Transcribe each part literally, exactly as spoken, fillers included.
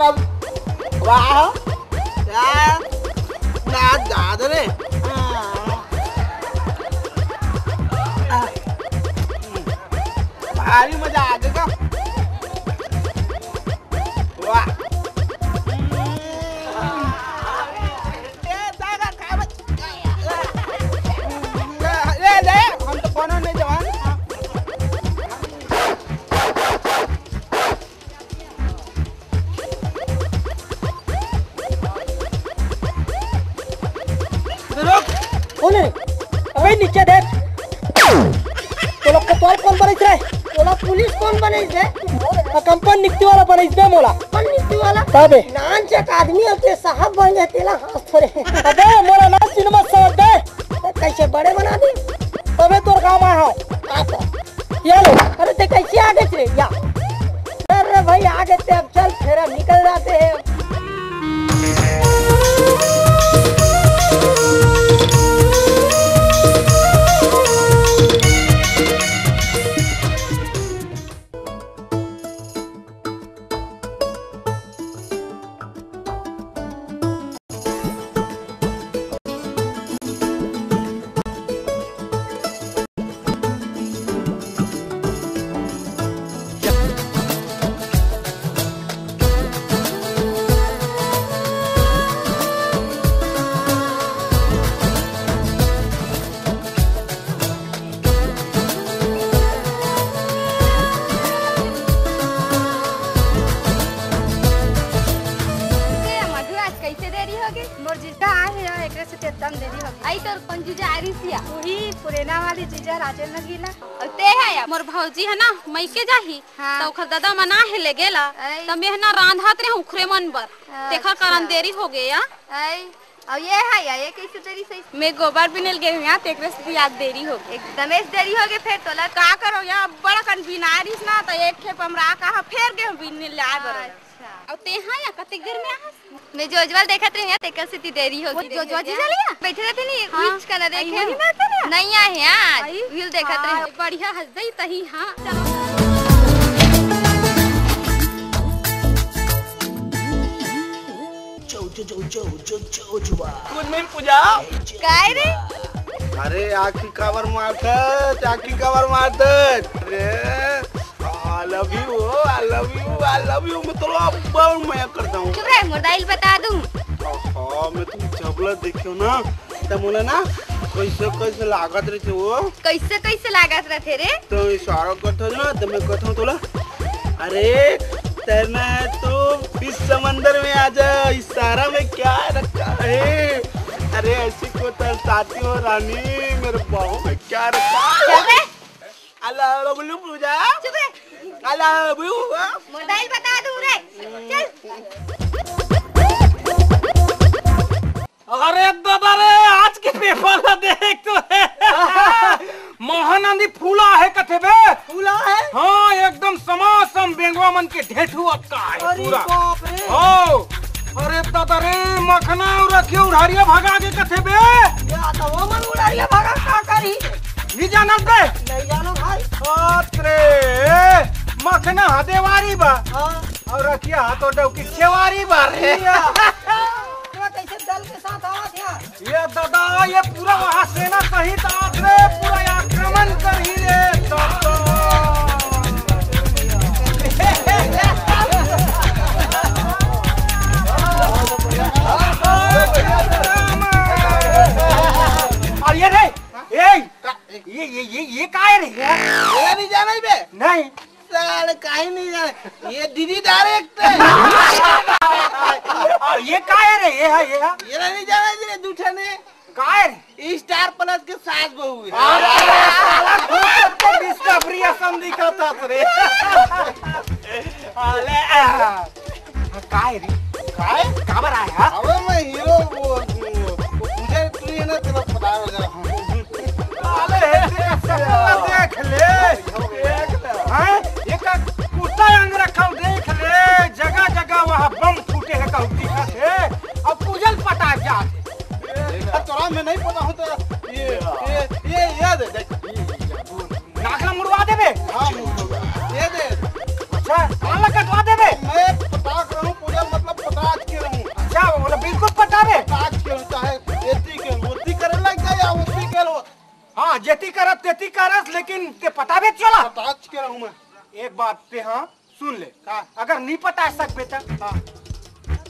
अब वाह यार, ना याद रे। भारी मजा आ गया। वाह। ए, जाकर खा बच-, ए, ए, हम तो कोनो नहीं जवान। रुक। कौन है? अबे नीचे देख। तोला कोतवाल कौन बनइस रे? तोला पुलिस कौन बनइस रे? अ, कंपन नियुक्ति वाला बनइस बे मोला। कौन नियुक्ति वाला? तबे। नान चक आदमी होते साहब बन जाते ला, हाँ थोड़े। अबे मोला ना चिन्ह मत समझ बे। तो कैसे बड़े बना दे? तबे तोर काम आए हो। ये ले। अरे ते कैसे आ गए रे? या। अरे भाई आ गए ते, अब चल फेर निकल जाते हैं। ए, मधु, आज कैसे देरी हो गई? मोर जीजा आए हे, एकरे से एकदम देरी हो गई। आई तोर कौन जीजा आ रही सिया? वही पुरेना वाली जीजा राजेंद्र नगीना। अउ ते है या, मोर भौजी है ना, मइके जाही, हाँ। त ओखर ददा मना हे ले गेला, आई। त मैं ना रांधत रहे उखरे मन बर, अच्छा। तेखर कारण देरी हो गया। आई। अउ ये है या, ये कैसे देरी सही? मैं गोबर बिनेल गए हुई, तेकरे से आज देरी हो गई। एकदम से देरी हो गई, फिर तोला का करो या, बड़ा कन बिना रहीस ना, त एक खेप हमरा कहा फेर गए बिनेल आए बर। अच्छा। अउ ते हा या कतेक देर में आहस? मैं जोजवाल देखत रही, तेकर से ती देरी हो वो गई। जोजवा जीजा लिया? बैठे रहते नहीं, हाँ। उइच का ना आई देखे। वही में रहते ना? नहीं आए हैं आज, आई? Reel देखत हाँ, रही। बढ़िया हंस दई तही, हाँ। चलो। जो, जो, जो, जो, जो, जो, जुआ। Good morning, पूजा। काय रे? अरे, आँखी काबर मारथस? आँखी काबर मारथस? अरे, I love you, I love you, I love you, मैं तोला अब्बड़ मया करता हूँ। चुप रहे, मोर दाई ल बता दूँ। हाँ, मैं तुम जबला देखियो ना, त मोला ना कैसे कैसे लागत रहिथे वो। कैसे कैसे लागत रहिथे रे? तो इशारा करत हस ना, त मैं कहत हूँ तोला, अरे, तैरना है तो इस समंदर में आ जा, इस सारा में क्या रखा है? अरे, ऐसी को तरसाती हो रानी, मेरे बाहों में क्या रखा है? चल बे। I love you, पूजा। चुप रहे। I love you, हाँ। मोर दाई ल बता दूँ रे। चल। अरे दादा रे, आज के paper ला देख तो रे। महानंदी फूला हे कथे बे। फूला हे? हाँ, एकदम समासम बेंगवा मन के ढेठू अतका हे अरे पूरा। बाप रे। हो। अरे दादा रे, मखना अउ रखिया उढ़ारिया भगा के कथे बे। या तो वो मन उढ़ारिया भगा का करी? नहीं जानत बे? नहीं जानो भाई। बाप रे, मखना हा देवारी बा। हाँ। अउ रखिया हा तो डौकी चेवारी बा रे। या। पूरा कैसे दल के साथ आवत हे? ये दादा, ये पूरा वहाँ सेना सहित आवत रे, पूरा आक्रमण करही रे दादा। अउ ये रे, ए, ये, ये, ये, ये काय रे? ये नहीं जाने बे? नहीं। साले काहे नहीं जाने? ये दीदी direct है। अउ ये काय रे? ये हा, ये हा। ये नहीं जाने जी, दू ठने। काय रे? Star Plus के सास बहू है। अरे, साला, तू तो Discovery असन दिखत हस रे। अरे, आ। हाँ, काय रे? काय? काबर आए हा? अबे मैं hero वो, वो, वो पूजा तू ही है ना, तेरा पता है जरा। अबे हे तेरा सकल देख ले, देख ले। हैं? एकर कुर्ता अंग रखल देख ले, जगह जगह वहाँ बम फूटे हे कहूँ दिखत हे। अब पूजल पता जात हे। ए, तोरा में नहीं पता होता, ये, ये, ये, ये दे, देख। नाक ला मुड़वा देबे? हाँ, मुड़वा। ये दे। अच्छा, कान ला कटवा देबे? मैं पटाक रहूं, पूजा मत हाँ, जेती करत तेती करस, लेकिन ते पटाबे चला। पटाच के रहूं मैं। एक बात ते, हाँ, सुन ले। का? अगर नहीं पटा सकबे त? हाँ।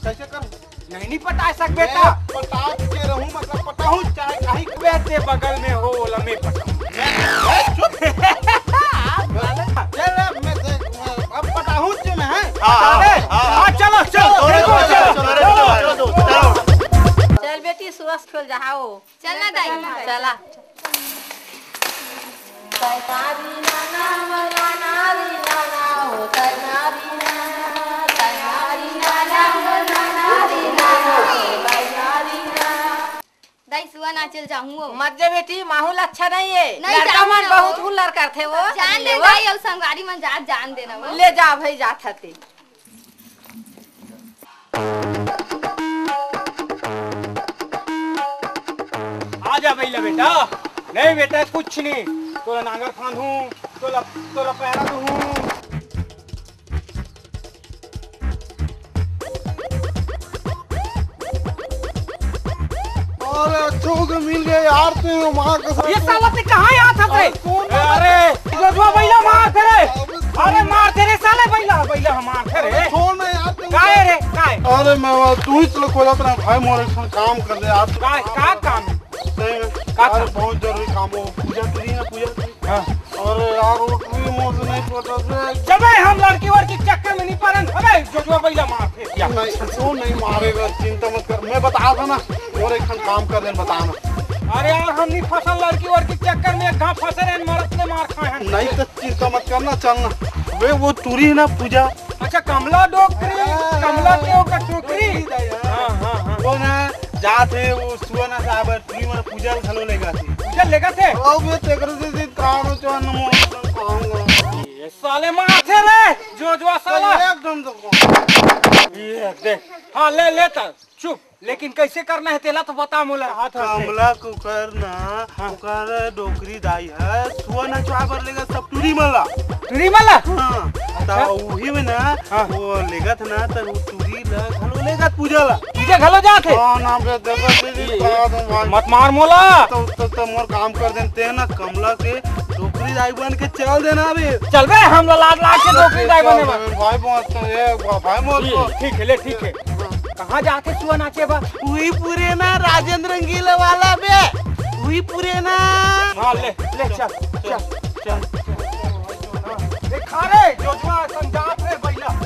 कैसे करूं? नहीं, नहीं पटा सकबे मैं त? पटाच के रहूं, मतलब पटाहूं चाहे कहीं। बे ते बगल में हो, ओला मैं पटाहूं। ए, चुप। ले, ले, मैं, मैं, अब पटाहूं जो मैं, हैं? हाँ, पटा दे। हाँ, हाँ। हाँ, चलो, चलो, चलो, चलो, चलो, चलो, चलो, चलो। चल बेटी, सुबह से खेल जहाओ। चल ना दाई। चला। दाई, सुआ नाचे ल जाहूं वो। मत जा बेटी, माहौल अच्छा नहीं है। नहीं, लड़का जाहूं मन ना बहुत वो। हुल्लड़ करथे वो। जान दे वो। दाई, अउ संगवारी मन जात जान देना वो। ले जा भाई, जात हते। आ जा बइला बेटा। नहीं बेटा, कुछ नहीं। तोला नांगर फांदहूं, तोला, तोला पैरा दूहूं। अरे, अच्छो के मिल गए यार, तू माँ कसम। ये साला ते कहाँ आत हस रे? अरे, कौन अरे, जोजुआ बइला मारथे रे। अबे अरे, मारथे रे साले बइला, बइला मारथे रे। छोड़ ना यार, तू काय रे, काय? अरे, मैं वो, तू ही चलो खोला अपना भाई, मोर एक ठन काम कर दे यार। काय, का काम? सही में। का अरे, काम? बहुत जरूरी काम हो, पूजा करी ना, पूजा करी। हाँ। अरे यार, वो टुरी मोर से नहीं पटत रे। जबे हम लड़की वड़की चक्कर में नहीं पड़न। अबे जोजुआ बइला मारथे। नहीं, वो नहीं मारेगा, चिंता मत कर, मैं बता था ना, और एक ठन काम कर दे, बता ना। अरे यार, हम नहीं फंसन लड़की वड़की चक्कर में, एक घाव फंसे रहे, मरत ने मार खाए हैं। नहीं तो चिंता मत करना, चलना। अबे वो टुरी है ना पूजा। अच्छा, कमला डोकरी, हाँ, कमला के ओकर टोकरी। टोकरी दाई, हाँ। हाँ, हाँ, हाँ। वो ना जात हे, वो सुआ ना साहब टुरी मन पूजा घलो लेगा थे। पूजा लेगा थे? अब ये तेकर से, से काम हो, चल ना मोर काम हो। ये साले मारथे रे, जोजुआ साला। एकदम तो ये देख। हाँ, ले, ले त। चुप, लेकिन कैसे करना है तेला तो बता मोला। हाथ, हाथ से। कमला कुकर ना, हाँ। ओकर डोकरी दाई है, सुआ नचवा बर लेगा सब टुरी मन ला। टुरी मन ला? हाँ, अच्छा। त उही में ना, हाँ। वो लेगत ना, त वो टुरी ला घलो लेगत पूजा ला। पूजा घलो जात हे? हाँ, ना बे, देखो, दीदी, ये, बता दो भाई। मत मार मोला। तो, तो, तो मोर काम कर देन, ते ना कमला के डोकरी दाई बन के चल देना बे। चल बे, हम ला लाज लाग के डोकरी दाई बने बा। भाई मत तो, ये भाई मत ये, तो। ठीक है, ले, ठीक है। कहाँ जाथे सुआ नाचे बर? उही पुरेना राजेंद्र रंगीला वाला बे, उही पुरेना। हाँ, ले, ले, चल, चल, चल, चल। हाँ, ए, खा रे, जोजुआ, संजात रे, बइला।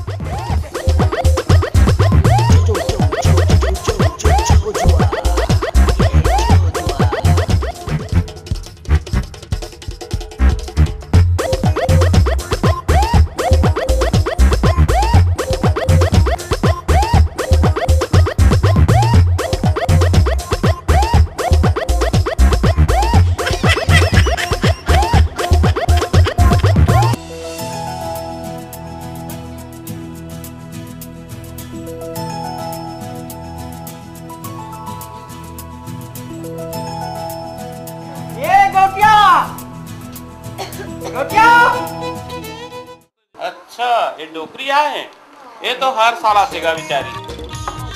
ए गौटिया, गौटिया। अच्छा, ये डोकरी आए हे। ये तो हर साल आथे गा बिचारी।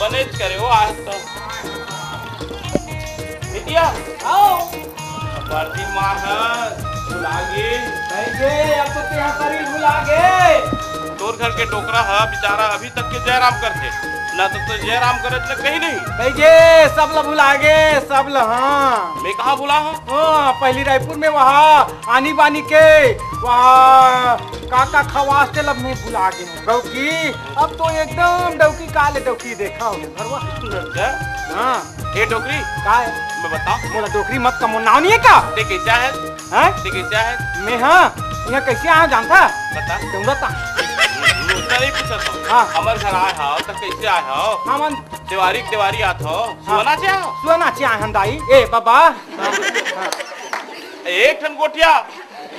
बनेच करे वो आज तो। बिटिया, आओ। बरदी माँ है, भुला गे। नहीं गे, अब तो तेहा शरीर भुला गे। तोर घर के डोकरा है, बेचारा अभी तक के जय राम करथे। ना तो, तो जय राम करे तो कहीं नहीं। नहीं गे, सब ला भुला गे, सब ला, हाँ। मैं कहाँ भुला हूँ? हाँ, पहली रायपुर में वहाँ आनी बानी के, वहाँ का का खवास तेला मैं भुला गे हूँ। डौकी, अब तो एकदम डौकी काले डौकी देखा हो घरवा। अच्छा? हाँ। ए डोकरी, का है? मैं बताऊं? मोला डोकरी मत कह, मोर नाव नहीं है का? ते कैसे आए? हैं? ते कैसे आए? मैं हाँ, यहाँ कैसे आया जानता? बता। तुम बता। उतना नहीं पूछा था। हाँ। हमर घर आए हो, तो कैसे आए हो? हाँ, मन देवारी, देवारी आत हो। हाँ। सुआ नाचे आए हो? सुआ नाचे आए हम दाई। ए बाबा। हाँ, हाँ। एक ठन गोटिया।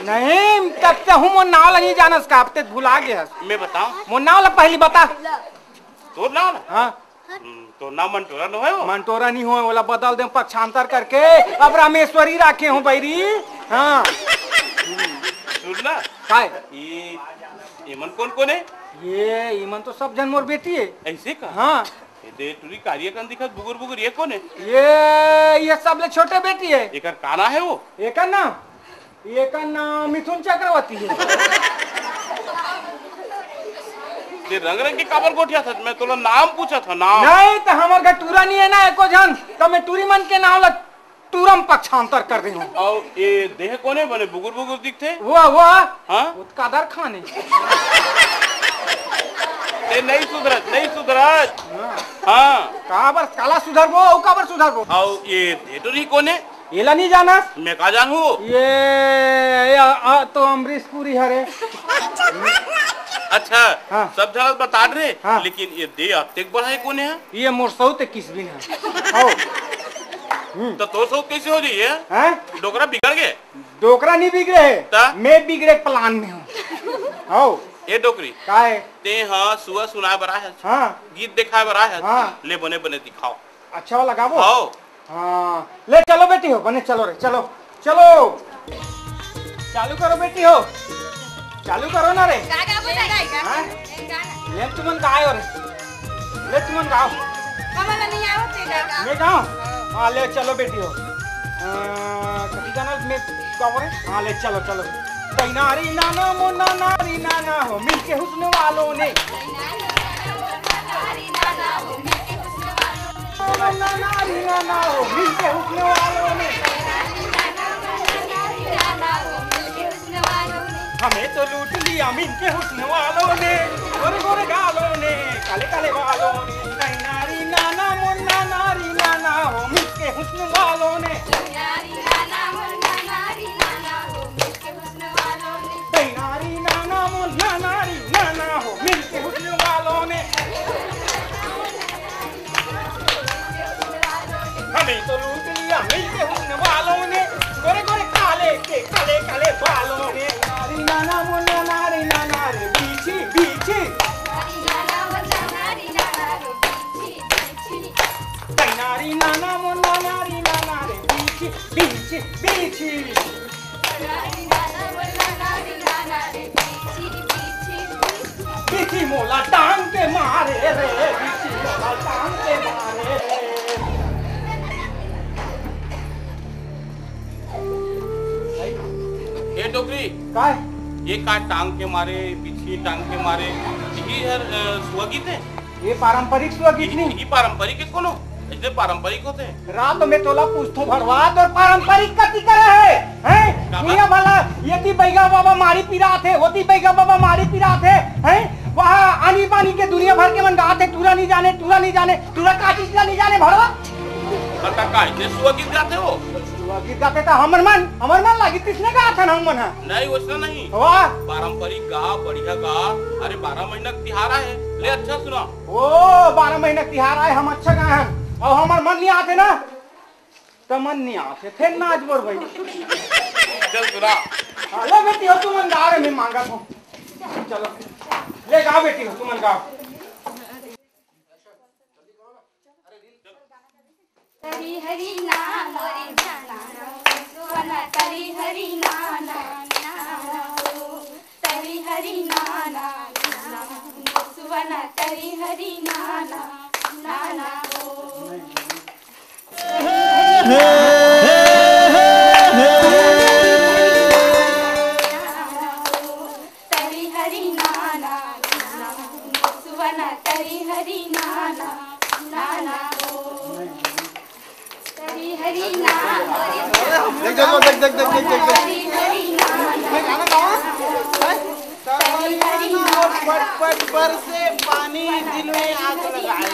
नहीं, तब ते हूँ मोर नाव ला नहीं जानस का, अब ते भुला गे हस। मैं बताऊं? मोर नाव ला पहली बता। तोर नाव ना? हाँ। हम्म, तोर नाव मंटोरा नो है वो? मंटोरा नहीं हो, ओला बदल दे पक्षांतर करके, अब रामेश्वरी राखे हूँ बैरी। हाँ। सुन ना। काय? ये, ये मन कौन कौन है? ये, ये मन तो सब जन मोर बेटी है। ऐसे का? हाँ। ये दे टुरी, कारिया कन दिखत बुगुर बुगुर, ये कोन हे? ये, ये सबले छोटे बेटी हे। एकर का नाम हे वो? एकर नाम, एकर नाम मिथुन चक्रवर्ती हे। ते रंग रंग के काबर गोठियाथस? मैं तोला नाम पूछत हंव, नाम। नहीं, त हमर घर टूरा नइ हे ना एको झन, त मैं टूरी मन के नाम ला टूरा म पक्षांतर कर देहूं। अउ ये देह कोन हे बने बुगुर बुगुर दिखथे? वो, वो। हाँ? वो त कादर खान हे। ते नइ सुधरस, नइ सुधरस। हाँ। हाँ। काबर, काला सुधरबो, अउ काबर सुधरबो? अउ ये दे टुरी कोन हे? एला नइ जानस? मैं का जानहूं? ये, ये, आ, तो अमरीश पुरी हरे। अच्छा, हाँ। सब झन बता रे, हाँ। लेकिन ये दे अतेक बड़ा हे कोन हे? ये मोर सौत किसबिन हे। हव। हम्म। त तोर सौत कइसे हो जाही ये? हैं? डोकरा बिगड़ गे? डोकरा नइ बिगड़े हे। त? मैं बिगड़े plan में हंव। हव। ए डोकरी। का हे? ते ह सुआ सुनाय बर आय हस। हाँ। गीत देखाय बर आय हस। हाँ। ले बने बने दिखाव। अच्छा वाला गाबो? हव। हाँ, ले चलो बेटी हो, बने चलो रे, चलो, चलो। चालू करो बेटी हो, चालू करो ना रे। गा, गा, बोल, गा, गा। हाँ? गा ना। ले तुमन गाओ रे, ले तुमन गाओ। हमला नहीं आवत हे, गा, गा। मैं गाऊं? हाँ। हाँ, ले चलो बेटी हो। अ, कति गाना मैं गाऊं रे? हाँ, ले चलो, चलो। तैनारी नाना मोना नारी नाना हो, मिलके हुस्न वालों ने। नारी नाना हो, मिलके हुस्न वालों ने। हमें तो लूट लिया मिलके हुस्न वालों ने, गोरे गोरे गालों ने, काले काले बालों ने। नारी नाना मुन्ना नारी नाना हो, मिलके हुस्न वालों ने। नारी नाना मुन्ना नारी नाना हो, मिलके हुस्न वालों ने। नारी नाना मुन्ना नारी नाना हो, मिलके हुस्न वालों ने। हमें तो लूट लिया मिलके हुस्न वालों ने, गोरे गोरे काले के काले काले बालों ने। नारी नाना मुन्ना नारी नाना रे बीछी बीछी। नारी नाना मुन्ना नारी नाना रे बीछी बीछी। नारी नाना मुन्ना नारी नाना रे बीछी बीछी बीछी। बिथी मोला टांग के मारे रे, बिथी मोला टांग के मारे रे। ए डोकरी, काय? ये का टांग के मारे, बिथी टांग के मारे, इही हर, अ, सुआ गीत हे? ये पारंपरिक सुआ गीत नहीं। ये पारंपरिक हे कोनो? अइसने पारंपरिक होथे। रात में तोला पूछथों भड़वा, तोर पारंपरिक कति करे हे? हैं? का बात? दुनिया भर ला, एती बैगा बाबा मारी पिरात हे, ओती बैगा बाबा मारी पिरात हे, हैं? वहाँ आनी बानी के दुनिया भर के मन गात हे, टूरा नहीं जाने, टूरा नहीं जाने, टूरा का चीज ला नहीं जाने भड़वा? बता का, ये सुआ गीत गाथे वो? सुआ गीत गाथे त हमर मन, हमर मन लागी तिसने गात हन हमन ह। नहीं, वैसना नहीं। वाह। पारंपरिक गा, बढ़िया गा। अरे, बारह महीना के तिहार आय हे, ले अच्छा सुना। ओ, बारह महीना तिहार आय, हम अच्छा गाए हन। अउ हमर मन नइ आथे ना, त मन नइ आथे, फेर नाच बर भाई। चल सुना। हाँ, ले बेटी हो, तुमन गाओ रे, मैं मांगत हूँ। चलो, ले गाओ बेटी हो, तुमन गाओ। तरी हरी ना मोरी जाना, सुवना तरी हरी ना, ना, ना, ना, ओ। तरी हरी ना, ना, ना, ना, सुवना तरी हरी ना, ना, ना, ना, ओ। तरी हरी ना, ना, ना, सुवना तरी हरी ना, ना, ना, ना, ओ। तरी हरी ना, देख, देख, देख, देख, देख, देख, देख। तरी हरी ना, ना, तरी हरी ना, पट, पट, पट, पर से पानी दिल में आग लगाए।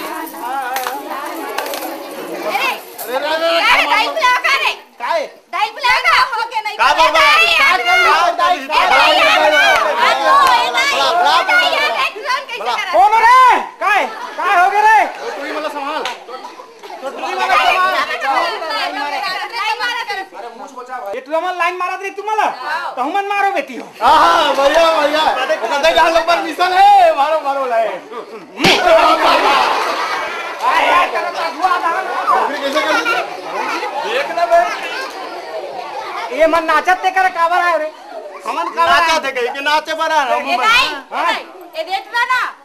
अरे, अरे, अरे, अरे, अरे, अरे, अरे, अरे, अरे, अरे, काय? दाई बुलाए का हो के नहीं का बोले, बाबा? दाई, का दाई, कर रहे हो, दाई? दाई, दाई, दाई, दाई, दाई, दाई, दाई, दाई, दाई, दाई, दाई, दाई, दाई, कौन रे? काय? काय हो गया रे? ओ, टुरी वाला संभाल। तो टुरी वाला संभाल। ये टुरी वाला लाइन मारा दे तुम्हाला? तो हमन मारो बेटी हो। हाँ, हाँ, बढ़िया, बढ़िया। ओकर दे, हम लोग पर मिशन है, मारो, मारो, लाए। ये मन नाचत ते कर काबर आए रे? हमन काबर नाचत है कहीं के नाचे बर आए हम। ए दाई, हाँ। ए दाई, ए देख रहा ना?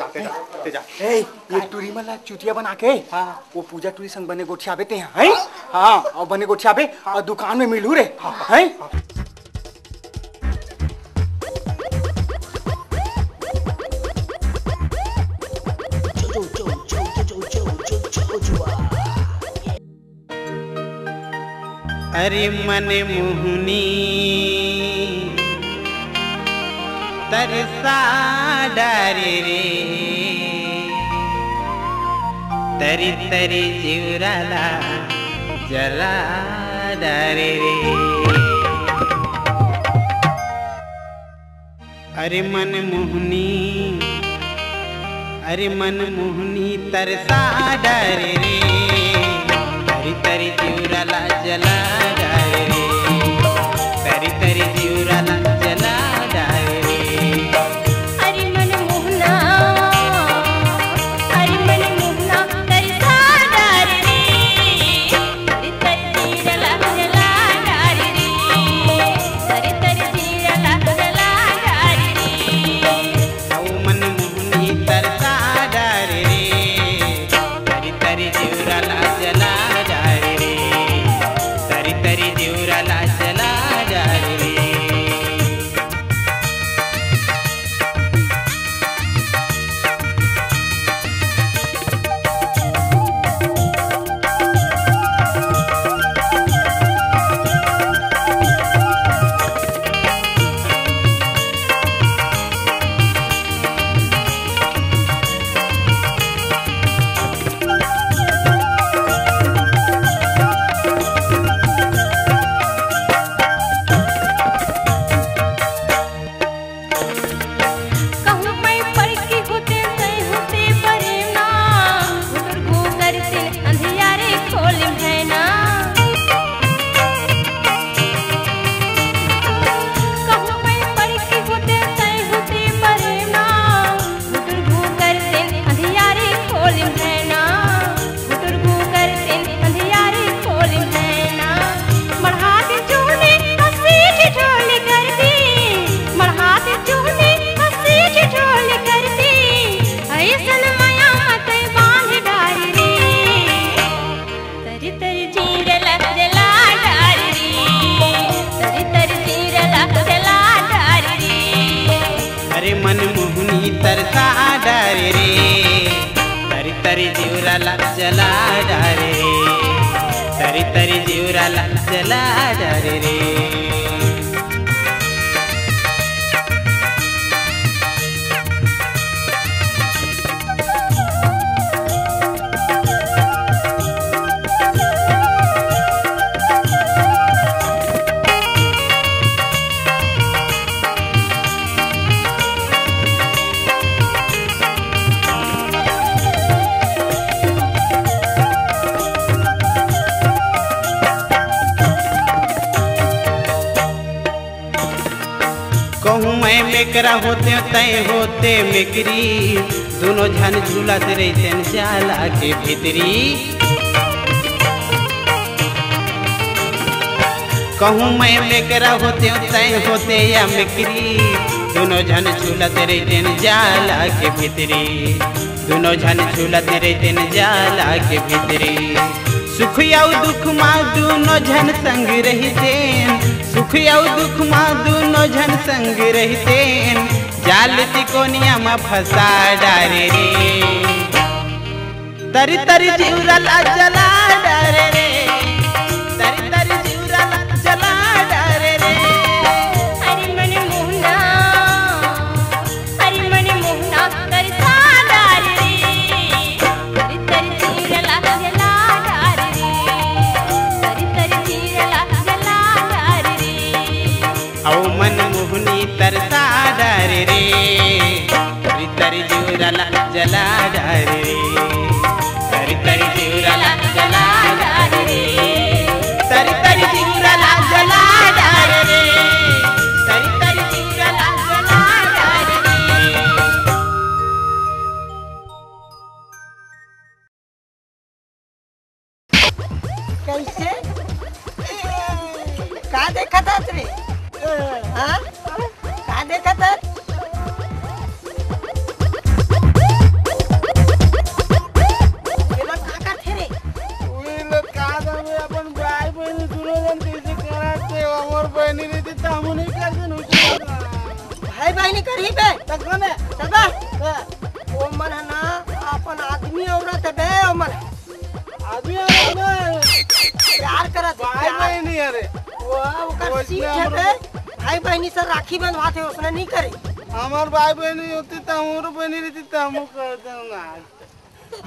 जा, ते जा, ते जा। ए, ये टूरी मन ला चुतिया बना के, हाँ। वो पूजा टूरी संग बने गोठियाबे ते, हैं? हाँ, अउ बने गोठियाबे, अउ दुकान में मिलहू रे, हैं? अरे मन मोहनी तरसा डारे रे, तरी तरी जिउरा ला जला डारे रे। अरे मन मोहनी, अरे मन मोहनी तरसा डारे रे, तरी तरी जिउरा ला जला डारे रे, तरी तरी जिउरा ला जला डारे रे। अरे मन मोहना, अरे मन मोहना तरसा डारे रे, तरी तरी जिउरा ला जला डारे रे, तरी तरी जिउरा ला जला डारे रे। अउ मन मोहनी तरसा डारे रे, तरी तरी जिउरा ला जला डारे रे, तरी डारे रे, तरी तरी जिउरा ला जला डारे रे, तरी तरी जिउरा ला जला डारे रे। कहूँ मैं मेकरा होते, तय होते मेकरी, दोनों झन झूलत रहितेन जाला के भीतरी। कहूँ मैं मेकरा होते, तय होते या मेकरी, दोनों झन झूलत रहितेन जाला के भीतरी, दोनों झन झूलत रहितेन जाला के भीतरी। सुख अउ दुख मा दोनों झन संग रहितेन, सुख अउ दुख मा दोनों झन संग रहितेन, जाल तिकोनिया मा फंसा डारे रे। तरी तरी जिउरा ला जला डारे रे, तरी तरी जिउरा ला जला डारे रे। अरे मन मोहना, अरे मन मोहना तरसा डारे रे। तरी तरी जिउरा ला जला डारे रे, तरी तरी जिउरा ला जला डारे रे। अउ मन मोहनी तरसा डारे रे, तरी तरी जिउरा ला जला डारे रे, तरी तरी जिउरा ला जला डारे रे, तरी तरी जिउरा ला जला डारे रे, तरी तरी जिउरा ला जला डारे रे। कैसे? का देखत हस रे? हाँ? का देखत हस? एमा का कथे रे? उही लोग का जाने अपन भाई बहिनी दुनों जन कैसे करत हे, हमर बहिनी रहिती त हमू नहीं करते न। भाई बहिनी करही बे? त कोन हे? तबे? का? ओ मन ह ना अपन आदमी औरत हे बे, ओ मन। आदमी औरत ना। प्यार करत हे, भाई प्यार। बहिनी अरे। वो ओकर वैसने सीट हे हमरो बे। भाई बहिनी से राखी बंधवाथे, ओसने नहीं करे। हमर भाई बहिनी होती त हमरो बहिनी रहिती त हमू करते ना।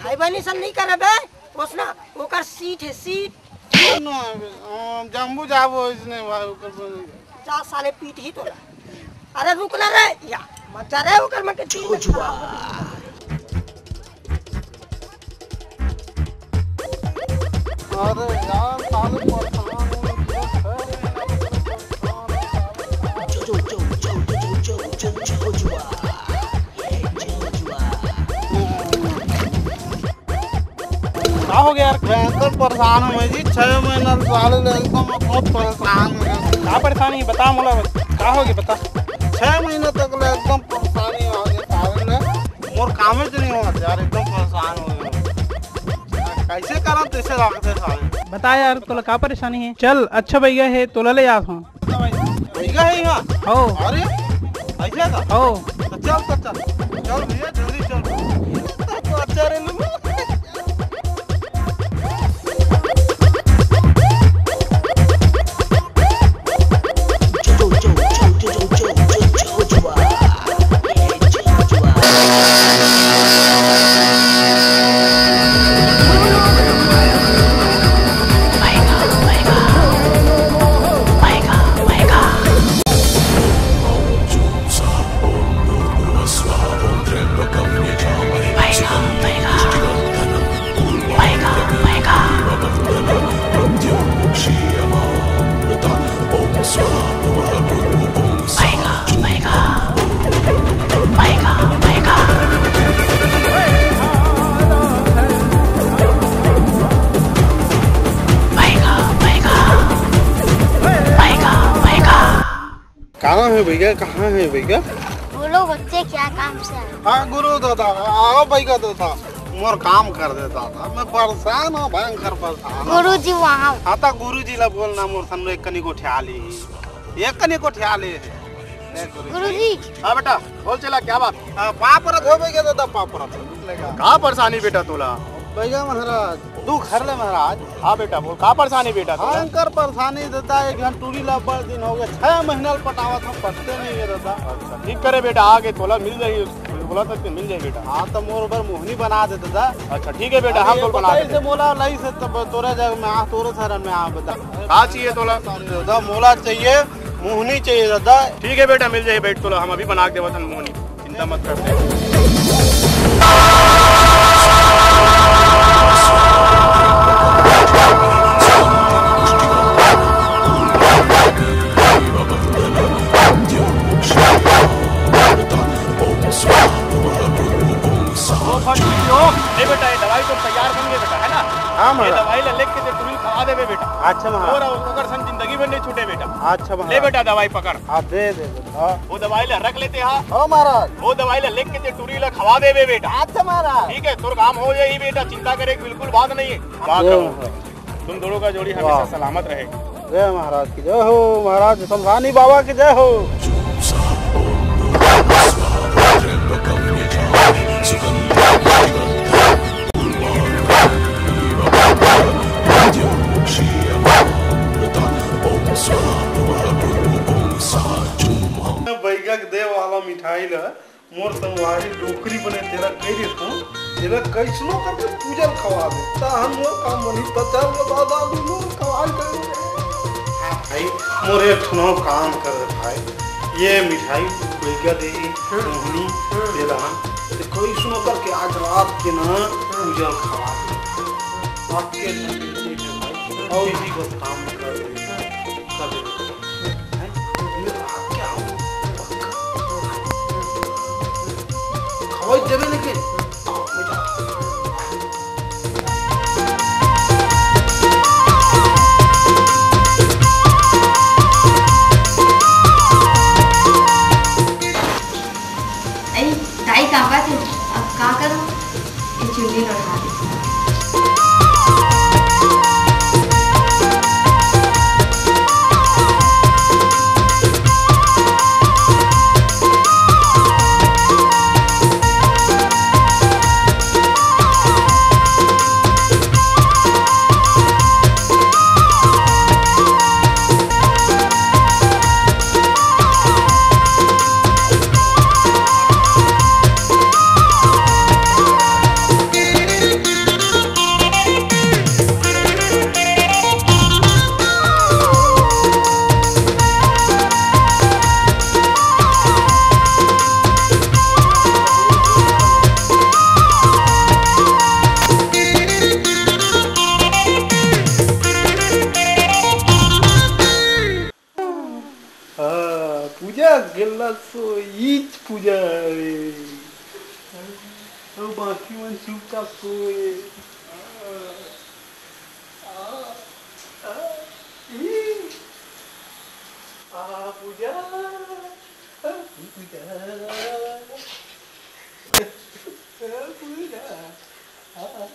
भाई बहिनी से नहीं करे बे, ओसना, ओकर सीट हे, सीट। सुनो, हम जम्बू जाबो इसने भाई, ओकर बहिनी। जा साले पीटही तोला। अरे रुक ना रे, या, मत जा रे, ओकर मन के दिल में जुआ। अरे यार, साले परेशान हो गए, पूरा छह महीना से परेशान हो गए। जो, जो, जो, जो, जो, जो, जो, जो, जो, जुआ। ये जो जुआ। का हो गया यार? भयंकर परेशान हूँ मैं जी, छह महीना से साले ले एकदम बहुत परेशान हूँ। का परेशानी है? बता मोला, का हो गया बता। छह महीना तक ले एकदम परेशानी आ गई साले ले, मोर कामे च नहीं होत यार, एकदम परेशान हो गया। कैसे करा तैसे लागते साले। बता यार, तोला का परेशानी है? चल, अच्छा भैया है, तोला ले जात हूँ। भैया है यहाँ? हो। अरे, ऐसा का? हो। तो चल, तो चल। चल भैया, जल्दी चल। तो अच्छा रे लुलु। कहाँ है भैया, कहाँ है भैया? बोलो बच्चे, क्या काम से आए? हाँ गुरु दादा, आओ भैया दादा, मोर काम कर दे दादा, मैं परेशान हूँ, भयंकर परेशान हूँ। गुरु जी वहाँ। हाँ तो गुरु जी ला बोलना, मोर सन एक कनी गोठिया ले, एक कनी गोठिया ले। गुरुजी। हाँ बेटा, बोल चला, क्या बात? हाँ, पाँव परत हो भैया दादा, पाँव परत। का परेशानी बेटा तोला? भैया महाराज, दुख हर ले महाराज। हाँ बेटा, बोल, का परेशानी बेटा तोला? हाँ, एकर परेशानी दादा, एक झन टूरी ला बड़ दिन हो गए, छह महीना ले पटावत हम, पटते नहीं है दादा। अच्छा, ठीक करे बेटा, आगे तोला मिल जाही, बोला तो मिल जाही बेटा। हाँ, तो मोर बर मोहनी बना दे दादा। अच्छा, ठीक है बेटा, हम अरे, तोला बना बताई देते से हैं। मोला लाई से तब तोरे जग में आ, तोरे शरण में आ बता। का चाहिए तोला? दादा, मोला चाहिए, मोहनी चाहिए दादा। ठीक है बेटा, मिल जाही, बैठ तोला, हम अभी बना के देवत हन मोहनी, चिंता मत कर। ए बेटा, ये दवाई तो तैयार बन गए बेटा, है ना? हाँ ये महाराज। दवाई ला लेके ते टूरी खवा देबे बेटा। अच्छा महाराज। और ओकर संग जिंदगी भर नहीं छूटे बेटा। अच्छा महाराज। ले बेटा, दवाई पकड़। हाँ, दे दे बेटा। हाँ। वो दवाई ला रख लेते हाँ। हाँ महाराज। वो दवाई ला लेके ते टूरी ला खवा देबे बेटा। अच्छा महाराज। ठीक है, तोर काम हो जाही बेटा, चिंता करे की बिल्कुल बात नहीं है। वाह जय करो। महाराज। तुम दोनों का जोड़ी हमेशा वाह। सलामत रहे। जय महाराज की जय हो, महाराज समसानी बाबा की जय हो। बैगक देव वाला मिठाई ला मोर संगवारी डोकरी बने तेला कह देथों, तेला कैसनो करके पूजा ल खवा दे। तहन मोर काम बनही, त चल रे दादा, अभी मोर खवाई दे। हाँ भाई, मोर एक ठनो काम कर दे भाई। ये मिठाई कोई क्या दे, हम्म। मोहनी हम्म। दे दहन। ते कैसनो करके आज रात के ना पूजा ल खवा दे। आपके संग विनती है भाई, और इही बस काम कर दे, कर दे। हैं? ये रात क्या हो? खवाई देबे लेकिन। अरे, दाई काका थे, अब का करूं? ये चुन्नी ल ओढ़ा दे। हाँ, पूजा गेला सो ईच पूजा हवे। अउ बाकी मन चुपचाप सोए। आ, आ, आ, ई, आ, पूजा, आ, पूजा, आ, पूजा, आ, आ, आ।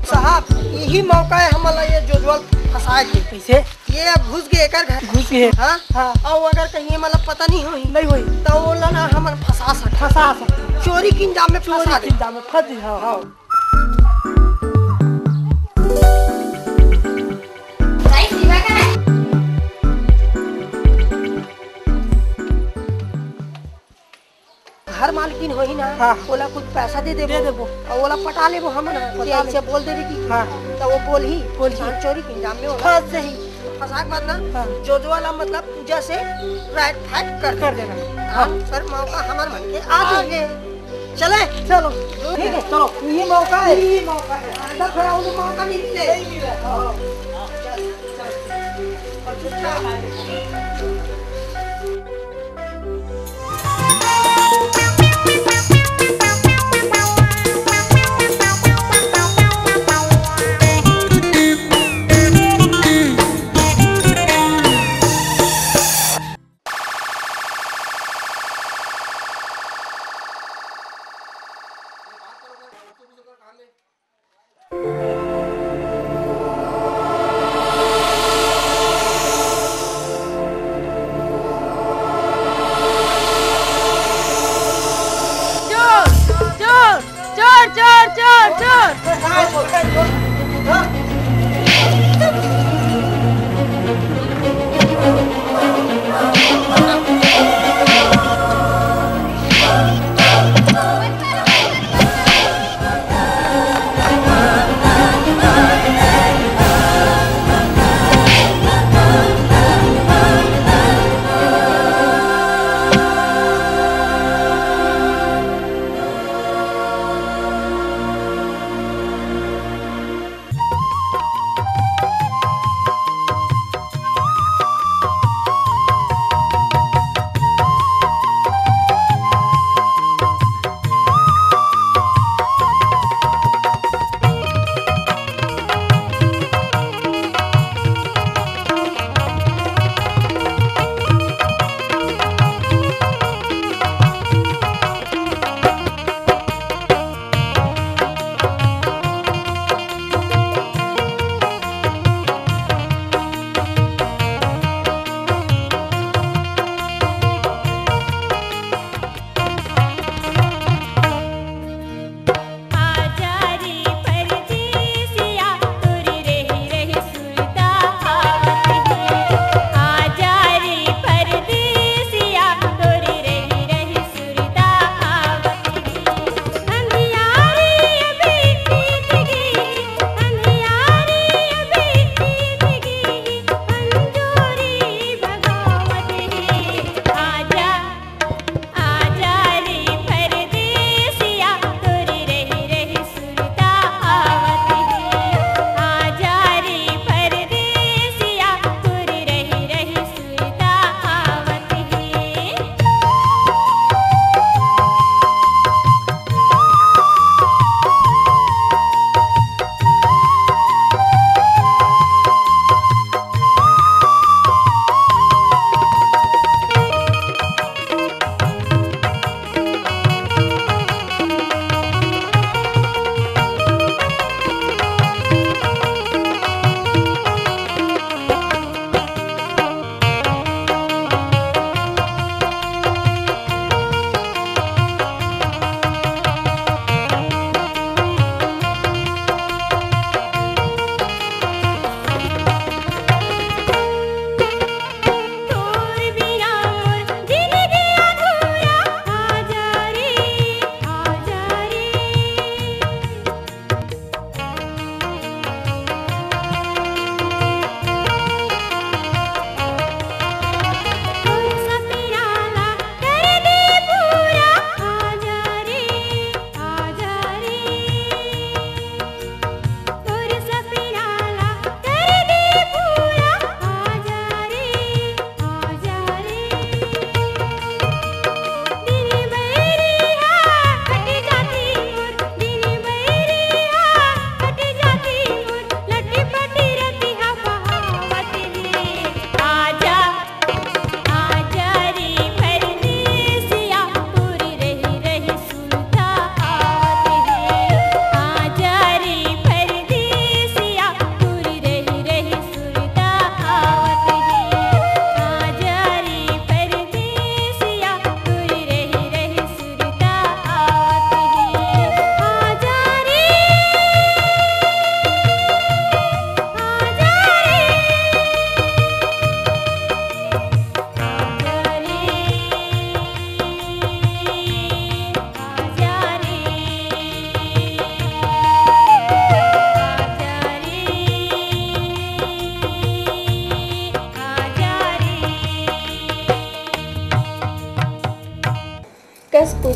साहब, यही मौका है हमन ला ये जोजवा ल फंसाए के। कैसे? ये अब घुस गए एकर घर। घुस गए? हाँ? हाँ। अउ अगर कहीं ये मतलब पता नहीं होही, नहीं होही। तो ओला ना हमन फंसा सकथन। फंसा सकथन। चोरी के इंजाम में चोरी फंसा के दे। इंजाम में फंस जाही, हाँ। हाँ। घर मालकिन होही ना, हाँ। ओला कुछ पैसा दे देबो। दे देबो। अउ ओला पटा लेबो हमन। पटा ये लेबो। ऐसे बोल देबे कि हाँ। तो वो बोलही, बोलही। इंसान चोरी के इंजाम में ओला फंस जाही। फंसा के बाद ना, हाँ। जोजवा ला मतलब पूजा से राइट फाइट कर कर देना। देना। हाँ, सर मौका हमर मन के आ आ जाही। गए। चले? चलो, ठीक है, चलो, यही मौका है। यही मौका है। अंदर खड़ा होने मौका नहीं मिले। नहीं मिले। हाँ। चल, चल। और चुपचाप आ जाए।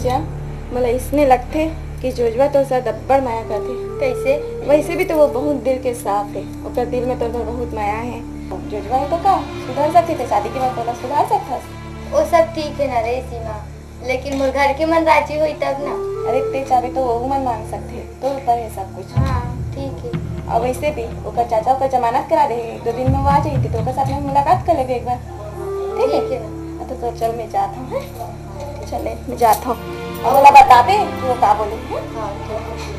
क्या? मोला इसने लगथे कि जोजवा तोर साथ अब्बड़ मया करथे। कैसे? वैसे भी तो वो बहुत दिल के साफ है, ओकर दिल में तोर बर बहुत मया है। जोजवा है तो का सुधर सकथे, ते शादी के बाद तोला सुधार सकथस। वो सब ठीक है ना रे सीमा, लेकिन मोर घर के मन राजी होई तब ना। अरे ते चाहबे तो वो मन मान सकथे, तोर ऊपर है सब कुछ। हाँ, ठीक है। और वैसे भी ओकर चाचा ओकर जमानत करा दे, एक दो दिन में वो आ जाही, तो ओकर साथ में मुलाकात कर लेबे एक बार, ठीक है? ठीक है। हाँ, तो, तो चल मैं जात हूँ, हैं? चल ले, मैं जात हूँ। और ओला बताबे कि वो का बोले, हैं? हाँ, ठीक है।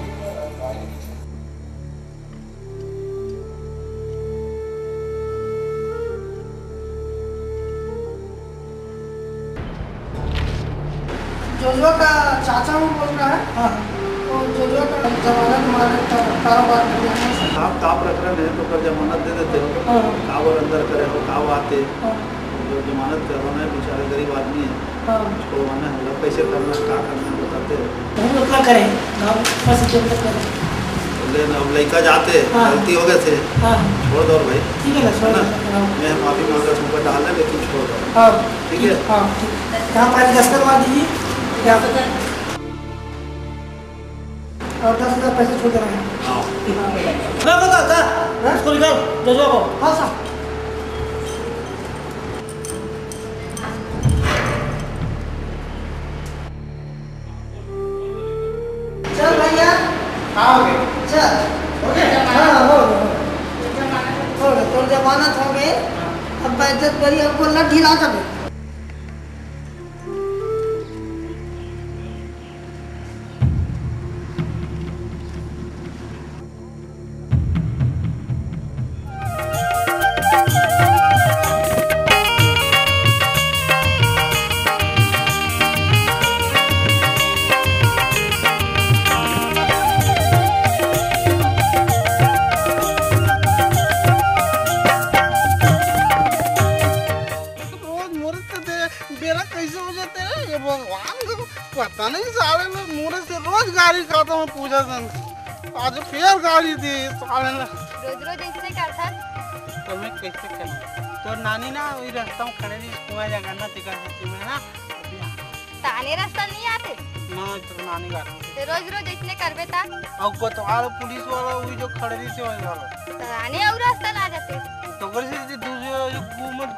जोजवा का चाचा वो बोल रहा है। हाँ। तो जोजवा का जमानत मारे का कारोबार कर दिया है। आप का प्रकरण है तो कर जमानत दे देते हो। हाँ। काबर अंदर करे हो, का बात है? हाँ। जो जमानत करवाना है, बेचारे गरीब आदमी है। हाँ। छोड़वाना है, मतलब कैसे करना है, का करना है, बताते हैं। बहुत उतना करें, गाँव फंस के उतना करें। ले ना, अब लड़का जाते, हाँ। गलती हो गए थे। हाँ। छोड़ दो भाई। ठीक है ना, छोड़ है ना? दो, हाँ। मैं माफी मांग रहा हूँ, डालना, लेकिन छोड़ दो। हाँ। ठीक है? हाँ, ठीक। यहाँ पर दस्तखत मार दीजिए। यहाँ पे और दस हजार पैसे छोड़ देना है। हाँ। ठीक। ला, ला, ला, ला। हाँ? इसको निकाल, जजवा को। हाँ, सर। चल भैया। हाँ, हो गया। चल। हो गया? हाँ, हो गया, हो गया। हो गया, तोर जमानत हो गए। अब बेइज्जत करी, अब बोलना ढीला कर दे। रोज मोरे से दे, बेरा कैसे हो जाते हैं, ये भगवान को पता नहीं, साले लोग मोरे से रोज गारी खाता हूँ पूजा दिन। आज फेर गारी दी साले ने। रोज रोज ऐसे करथस? तो मैं कैसे करूँ? तोर नानी ना वही रास्ता में खड़े रही, कुआं जगह ना तिका सच्ची में ना। ताने रास्ता नहीं आते? ना, तो नानी गाड़ी। ते रोज रोज ऐसने करबे ता? अब कोतवाल पुलिस वाला वही जो खड़े रही से वही वाला। ताने और रास्ता ना जाते। तो कर से दूसरे जो घूमत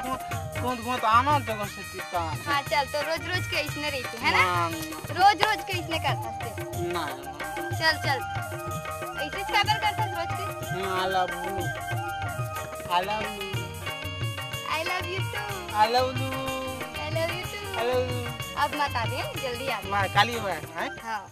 घूमत घूमत आना तो कर से हाँ, चल, तो रोज रोज के इसने रहिथे, है ना? ना, ना। रोज रोज के इसने करथस ते। ना, ना। चल, चल। ऐसे काबर करथस रोज के? हाँ, I love you। I love you। I love you too। I love you। I love you too। I love you। अब मत आबे, जल्दी आबे। मैं काली बार, हैं? हाँ।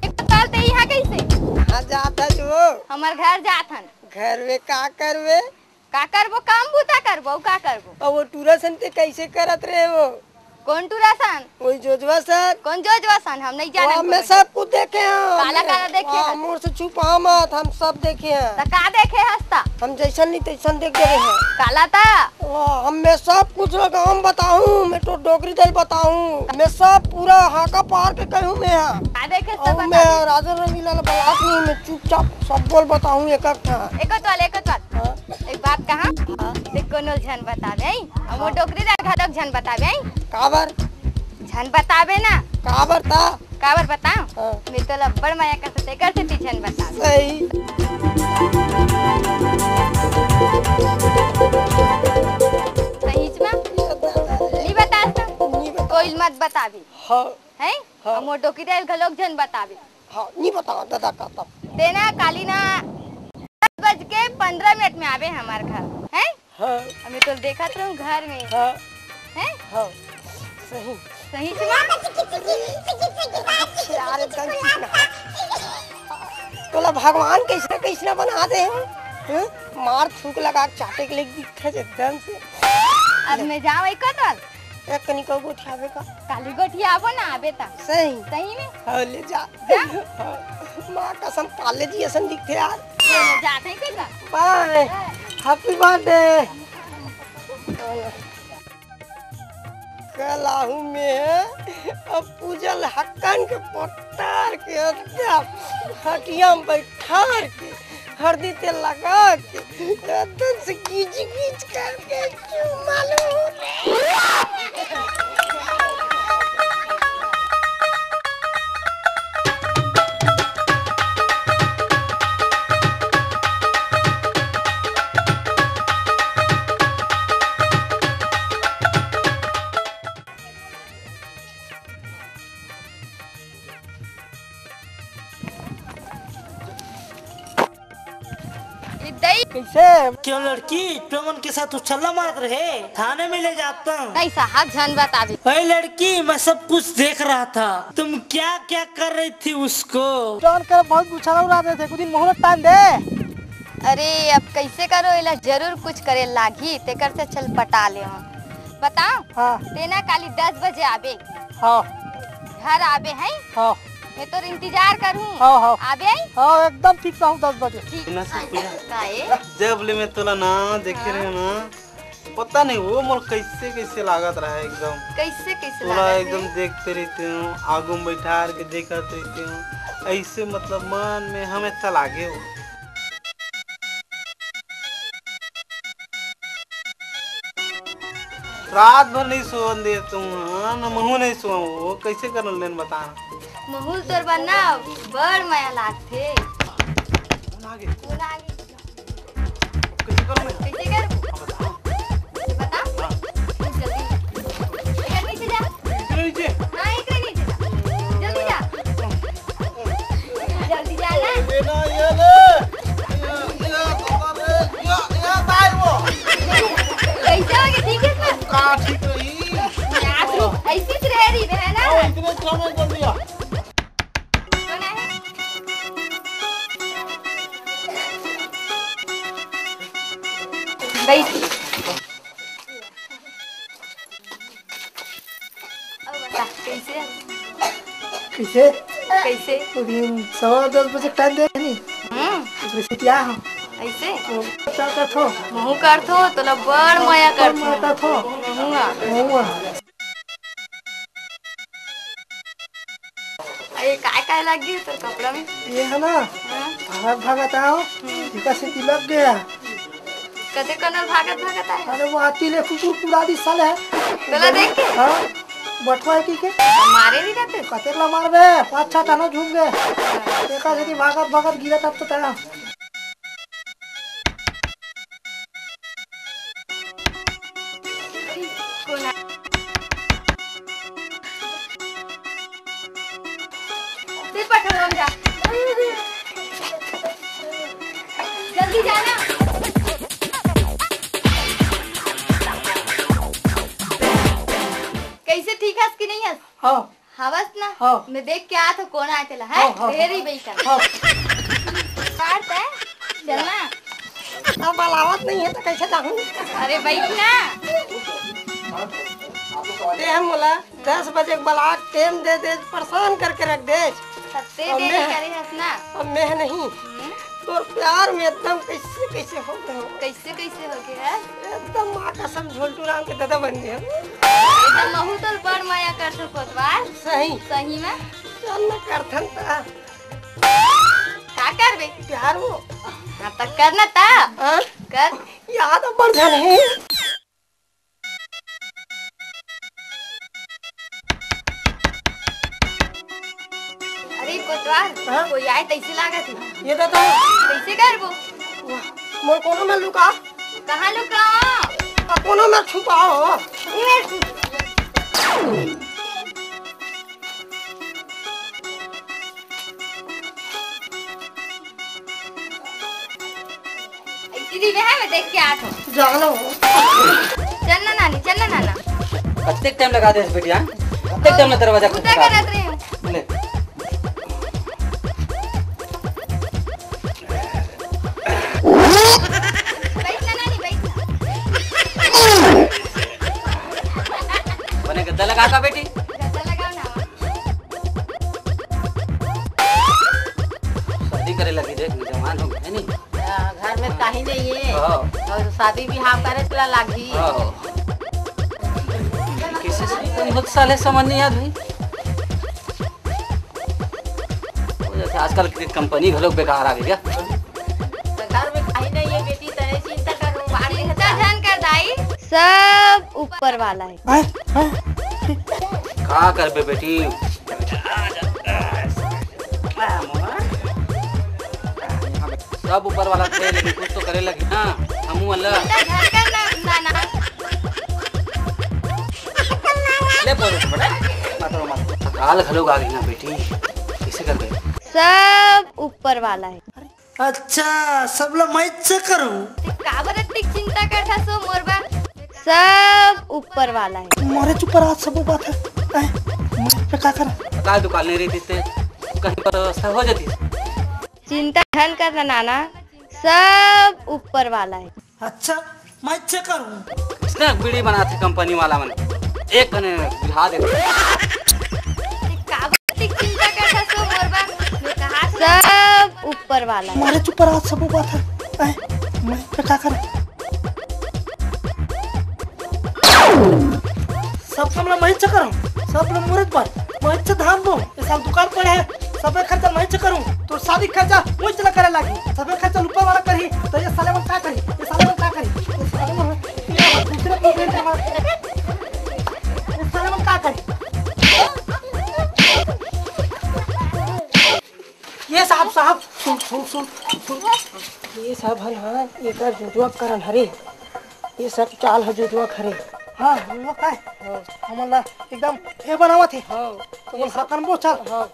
एक तो काल ते यहाँ कैसे? कहाँ जात हस वो? हमर घर जात हन। घर में का करबे? का करबो? काम बूता करबो, अउ का करबो? अब वो टूरा सन ते कैसे करत रहे वो? कौन टूरा सन? वही जोजवा सन। कौन जोजवा सन? हम नहीं जाने वो, मैं सब कुछ देखे हैं। काला काला देखे हैं? मोर से छुपा मत, हम सब देखे हैं। त का देखे हस ता? हम जैसन नहीं तैसन देख गए हैं। काला ता? वो, हम मैं सब कुछ लगा, हम बताऊं, मैं तो डोकरी दल बताऊं, मैं सब पूरा हाका पार के कहूं मैं। हाँ, का देखे सब और बता मैं दे। राजा रंगीला ला बलात नहीं, मैं चुपचाप सब बोल बताऊं एक एक ठा। एको तोल, एको तोल। हाँ। एक बात कहा, हाँ। ते कोनो झन बताबे, हैं? अब वो हाँ। डोकरी ला घलोक झन बताबे, हैं? काबर? झन बताबे ना। काबर ता? काबर बताओ? हाँ। मैं तो लब्बड़ मया कर सकते, कर सकती झन बताबे। सही। सही च में? नहीं बतास तो? नहीं बता। कोई मत बताबे। हाँ। हैं? हाँ। अब वो डोकरी ला घलोक झन बताबे। हाँ, नहीं बताओ दादा का तब। ते ना काली ना दस बज के पंद्रह मिनट में आबे हमार घर, हैं? हाँ। अब मैं तो देखत रहूं घर में। हाँ। हैं? हाँ, सही। सही से बात। यार, एकदम ठीक ना। तोला भगवान कैसना कैसना बना दे हैं? हैं? मार थूक लगा के चाटे के लिए दिखते एकदम से। अब मैं जाऊं एक कतल? एक कनिका गोठियाबे का? काली गोठियाबो ना आबे ता। सही? सही में? हाँ, ले जा। जा। हाँ, माँ कसम पाले जी असन दिखथे यार। जा, जा, thank you sir। Bye। Happy birthday। कल आहू में अब पूजल हक्कन के पत्तार के एकदम खटिया में बैठार के हरदी तेल लगा के एकदम से गिच गिच करके चुमा लो रे। ए दई। कैसे? क्यों लड़की, तुमन के साथ उछल्ला मारत रहे, थाने में ले जाता हूँ। नहीं साहब, झन बताबे। ओए लड़की, मैं सब कुछ देख रहा था, तुम क्या क्या कर रही थी उसको। जौन कर बहुत उछल्ला उड़ा देथे, कुछ दिन मोहलत टान दे। अरे अब कैसे करो, एला जरूर कुछ करे लागी, तेकर से चल पटा ले हम। बताओ, हाँ। तेना काली दस बजे आबे। हाँ। घर आबे है? हाँ। मैं तोर इंतजार करूँ। हाँ, हाँ। आबे है? हाँ, एकदम ठीक रहूँ दस बजे। ठीक। इतना सब पूजा। काहे? जब ले मैं तोला ना देखे हाँ। रहे ना, पता नहीं वो मोर कैसे कैसे लागत रहा है एकदम। कैसे कैसे तोला लागत एकदम है? देखते रहते हूँ, आगू में बैठा के देखते रहते हूँ, ऐसे मतलब मन में हमेशा लागे हो। रात भर नहीं सोवन दे तुम, हाँ, ना महू नहीं सोवा, वो कैसे कर लेन बता। महू ल तोर बर ना बड़ मया लागथे। कौन आ गए? कौन आ गए? कैसे करूँ मैं? कैसे कर? हाँ, बता। बता। हाँ। जल्दी। इधर नीचे जा। इधर नीचे? हाँ, इधर नीचे जा। जल्दी जा। जल्दी जा ना। ये ना, ये ले। ये, ये, ये, ये, ये, ताई वो। कैसे हो गया? ठीक है सर? का ठीक रही? यार, तू ऐसी से रह रही है ना? हाँ, इतने समय कर दिया। कौन है? बैठ। अब बता, कैसे? कैसे? कैसे? अभी सवा दस बजे टाइम दे नहीं। हम्म। ओकरे से क्या हो? ऐसे? वो क्या करथो? महू करथो, तोला बड़ मया करथो। मया करथो। महू आ। महू आ। अरे, काय काय लग गई तोर कपड़ा में? ये है ना, हाँ। भागत भागत आओ, हम्म। इका से लग गया। कते कनल भागत भागत आए? अरे वो आती ले कुकुर कुड़ा दी साले है। तोला देख के? हाँ, बटवा है की के? मारे भी कते? कते ला मारबे, पाँच छह तना झुक गए। देखा से कि भागत भागत गिरा तब तो तना। कोना? फिर पटक हम जा। जल्दी जाना। कैसे, ठीक हस कि नहीं हस? हाँ। हवस ना? हाँ। मैं देख के आत हूँ, कौन आए तेला, है? हाँ, हाँ, ढेरी हाँ। बेइज्जत। हाँ। काट है? चल ना। अब अलावत नहीं है तो कैसे जाऊँ? अरे बैठ ना। ते हम बोला, दस बजे के बलाक टेम दे दे, परेशान करके रख दे। सत्ते अब देरी मैं, करे हस ना। अब मैं नहीं। हम्म। तोर प्यार में एकदम कैसे कैसे हो गए हो। कैसे कैसे हो गए है? एकदम माँ कसम झोलटू राम के दादा बन गए हो। एकदम महू तोर बड़ माया कर सको बार। सही। सही में? चल न करथन ता। का करबे? प्यार वो। हाँ, तो कर ना ता। हाँ? कर। याद अब बढ़ जाने। अरे कोतवाल, हाँ? कोई आए तैसे लागत है। ये तो, तो कैसे करबो? वाह, मोर कोनो में लुका। कहाँ लुका? आ, कोनो में छुपाओ। ये ऐसी दी है, मैं देख के आत हूँ। जानो। चल ना नानी, चल ना नाना। कत्ते टाइम लगा दे बेटिया? कत्ते टाइम में दरवाजा पूजा खटखटा करत रही हूँ। ले। बैठ ना नानी, बैठ ना। बने गद्दा लगा का बेटी? गद्दा लगाओ ना। शादी करे लगी देख, जवान हो गए, है नी? हाँ, घर में कहीं नहीं है। हाँ। और शादी बिहाव करे चला लागी। हाँ। किसी से कोई बहुत साले समझ नहीं आत भाई। हो जाते, आजकल की कंपनी घलो बेकार आ गई क्या? सब ऊपर वाला हे। आय, आय। का करबे बेटी, सब ऊपर वाला थे, लेकिन कुछ तो करे लगही ना, हमू मन ला। ले बोल बेटा, मत रो, मत। काल घलो आ गई ना बेटी, कैसे करबे? सब ऊपर वाला हे। अच्छा, सब ला मैं च करूँ। ते काबर अतिक चिंता करथस ओ मोर बर? सब ऊपर वाला हे। मारे चुप रहा, सब बात हे। आय, मैं पे का करा? काल दुकान नहीं रहती ते कहीं पर व्यवस्था हो जाती। चिंता झन करना नाना, सब ऊपर वाला हे। अच्छा, मैं च करूँ। इसने बीड़ी बनाथे कंपनी वाला मन, एक कने बिहा देथे। ते काबर अतिक चिंता करथस ओ मोर बर? मैं कहा सब ऊपर वाला हे। मारे चुप रहा, सब बात हे। आय, मैं पे का करा? सब काम ला मैं च करूँ, सब ला मुरत बर मैं च धान दूँ। ये साल दुकान पड़े हे, सबे खर्चा मैं च करूँ। तोर शादी खर्चा वही चला करे लागी, सबे खर्चा ऊपर वाला करही, तो ये साले मन का करही? ये साले मन का करही? ये साले मन, ये दूसरे को दे दे हमारा। ये साले मन का करही? ये साहब, साहब, सुन, सुन, सुन, सुन। ये सब हन, हाँ, एकर जुजुआ करन हरे। ये सब चाल ह जुजुआ हरे। हाँ, जुजुआ काय? हाँ। हमन ला एकदम ए बनावत हे। हाँ। तो बोल, हाँ, करबो, चल। हाँ।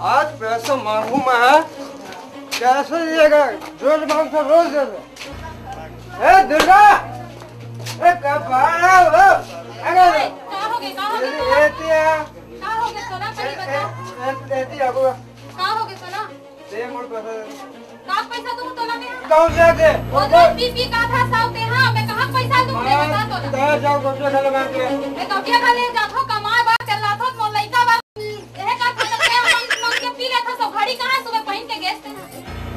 आज पैसा मांगू मैं, हाँ? कैसे दिएगा? रोज मांगता, रोज दे दे। ए, दुर्गा! ए, कब आ रहा हो? अरे, का हो गया, का हो गया, ये, ये दिया। का हो गया, सोना, कहीं बता। ए, ए, ये दिया, वो। का हो गया, सोना? दे मोर पैसा। का पैसा दूँ तोला मैं? कहूँ से दे? वो तो पी पी का था साउ ते, हाँ, मैं कहाँ पैसा दूँ, मैं बता तोला। कहाँ जाओ, गोपिया घर लगा के? मैं गोपिया घर ले जात हूँ, कमाए बार चल रहा था, मोर लइका बार, यह का था, मैं मन, मन के पी लेता, सब घड़ी कहाँ सुबह पहन के गेस थे।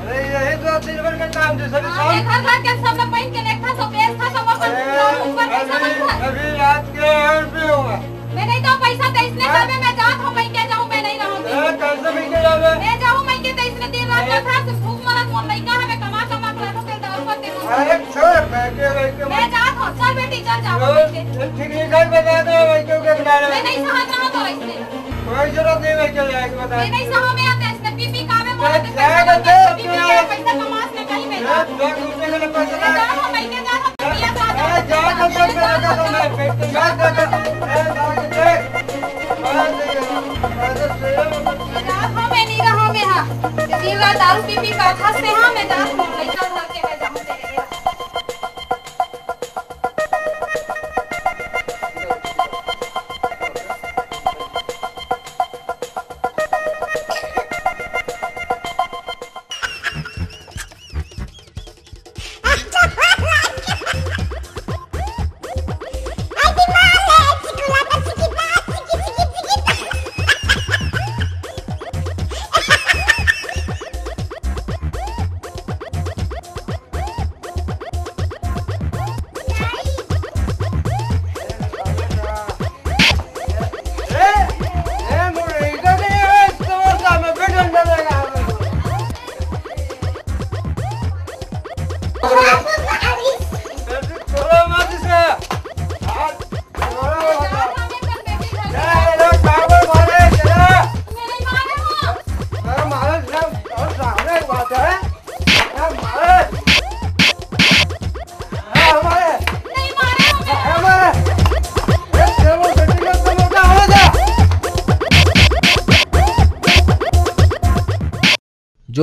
अरे, यही तो दिन भर का काम थे, सभी हाँ, काम। ये घर घर के सब लोग पहन के लेखा, सब बेचता, सब अपन अरे, ऊपर पैसा अभी, रखता। अभी रात के और भी होगा। मैं नहीं तो पैसा तो इसने मैं करबे, मैं जात हूँ, मैं के जाऊँ, मैं नहीं रहूँ। ए, कैसे मैं के जावे? मैं जाऊँ, मैं के तो इसने दिन रात ए? का था, से भूख मरत मोर लइका है, मैं कमा, कमा के लाता, तेल दारू पर तेल। अरे, छोड़, मैं के, मैं के मैं जात हूँ, चल बेटी, चल, जाओ, चल, मैं के। चल, ठीक नहीं, कल बता दो, मैं क्यों के बता रहे? मैं नहीं सहत रहा तो इसने। कोई जरूरत नहीं, मैं के जाएगी, बता मैं नहीं दो। सहूँ, मैं आते इसने पी, पी का मैं चल, बोलते, जाएगा, पैसा चल, पी, पी चल। का पैसा कमा, इसने कहीं मैं ए, जात हूँ। दो घंटे के लिए पैसा मैं जात हूँ, मैं के जात हूँ। ए, जा, जा, जा, जा, जा, जा, जा, जा, जा, जा, जा। हाँ, मैं नहीं रहा, मैं हाँ। दिन रात दारू पी पी का खास से हाँ, मैं जात हूँ, लइका घर के मैं जाऊँ तेरे।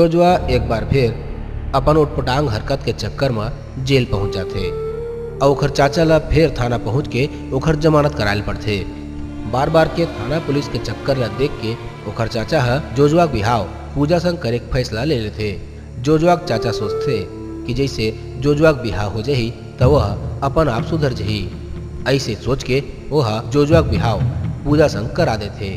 जोजवा एक बार फिर अपन उटपटांग हरकत के चक्कर म जेल पहुंच जाथे अउ ओखर चाचा ला फिर थाना पहुंच के ओखर जमानत करायल पड़थे। बार बार के थाना पुलिस के चक्कर ला देख के ओखर चाचा ह जोजवा के बिहाव पूजा संग करे के फैसला ले लेथे। जोजवा के चाचा सोचथे कि जइसे जोजवा के बिहाव हो जाही, त वह अपन आप सुधर जही। अइसे सोच के ओह जोजवा के बिहाव पूजा संग करा देथे।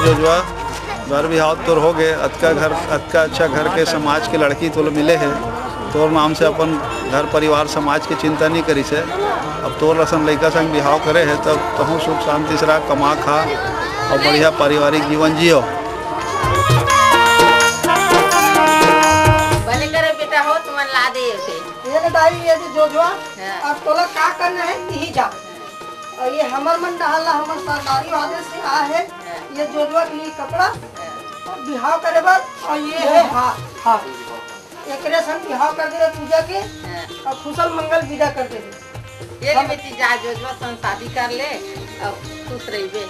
जोजवा, घर बिहाव तोर हो गे, अतका घर, अतका अच्छा घर के समाज के लड़की तोला मिले हे, तोर नाम से अपन घर परिवार समाज के चिंता नहीं करिस हे। अब तोर असन लइका संग बिहाव करे हे, तब तहूँ सुख शांति से रह, कमा खा अउ बढ़िया पारिवारिक जीवन जियो। भले करे बेटा हो, तुमन ला दे उसे। ये ले दाई, ये दे जोजवा, हाँ। अब तोला का करना हे, तिही जा। अउ ये हमर मन डहर ला हमर सरकारी आदेश से आय हे, ये जोजवा के लिए कपड़ा अउ बिहाव करे बर, अउ ये हे हार, हार। एकरे संग बिहाव कर देबे पूजा के, अउ कुशल मंगल विदा कर देबे। ये ले बेटी, जा जोजवा संग शादी कर ले अउ खुश रहिबे।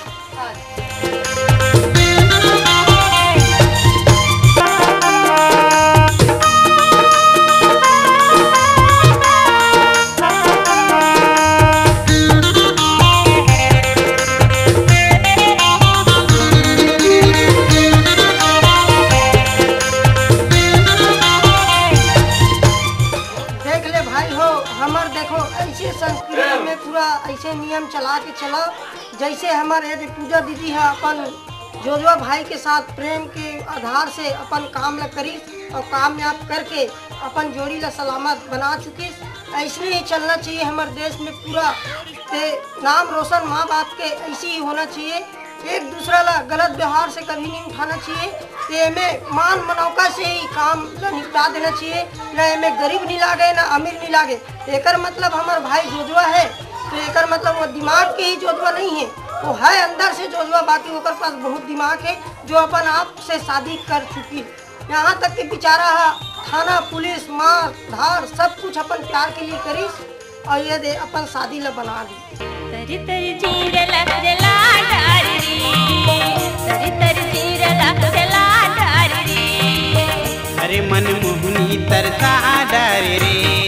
देख ले भाई हो, हमर देखो, ऐसे संस्कृति में पूरा ऐसे नियम चला के चलो, जैसे हमर ये दे पूजा दीदी है अपन जोजवा भाई के साथ प्रेम के आधार से अपन काम ला करिस अउ कामयाब करके अपन जोड़ी ला सलामत बना चुकिस। ऐसने ही चलना चाहिए हमर देश में पूरा। ते नाम रोशन माँ बाप के ऐसे ही होना चाहिए। एक दूसरा ला गलत व्यवहार से कभी नहीं उठाना चाहिए। ते एमे मान मनौका से ही काम ला निपटा देना चाहिए। ना एमे गरीब नहीं लागे, ना अमीर नहीं लागे। एकर मतलब हमर भाई जोजवा है, तो एकर मतलब वो दिमाग के ही जोजवा नहीं है, वो है अंदर से जोजवा, बाकी ओकर पास बहुत दिमाग है, जो अपन आप से शादी कर चुकी है। यहाँ तक कि बेचारा है, थाना पुलिस मार धार सब कुछ अपन प्यार के लिए करिस, अउ ये दे अपन शादी ला बना दी। तरी तरी जीर ला जला डारी री, तरी तरी जीर ला जला डारी री। अरे मन मोहनी तरसा डारे रे।